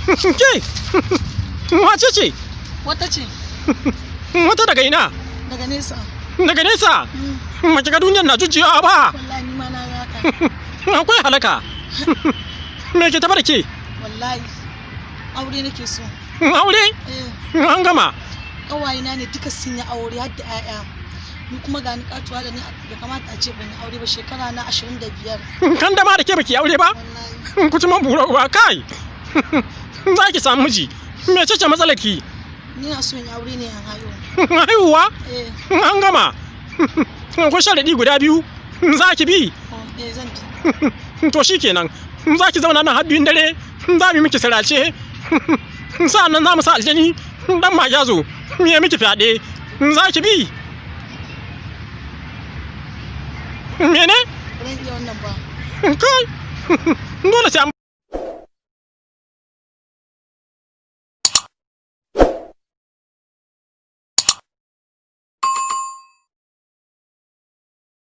Ke, wace ce? Wata ce. Wata daga ina? Daga nesa. Daga nesa? Mace ga duniyar na jujjuyawa ba. Wallahi ni ma na ga haka. Akwai halaka. Me ke tafa da ke? Wallahi aure nake so. Aure? Eh. An gama. Ƙawayena ne duka sun yi aure har da 'ya'ya. Ni kuma ga ni katuwa da ni, bai kamata a ce ban yi aure ba, shekara na 25. Kan dama da ke baki aure ba? Wallahi. Ku ci man bura uwa kai. Za ki samu miji. Mece ce matsalar ki? Ni na so in yi aure ne an haihu. Haihuwa? Eh. An gama. Akwai sharaɗi guda biyu. Za ki bi? Oh, eh, zan bi. To shi kenan. Za ki zauna nan har 2n dare. Za mu yi miki sirace. Sa'an nan za mu sa aljani dan magyazo. Ya miki fyaɗe. Za ki bi? Mene? Ba zan iya wannan ba. Kai. Dole sai an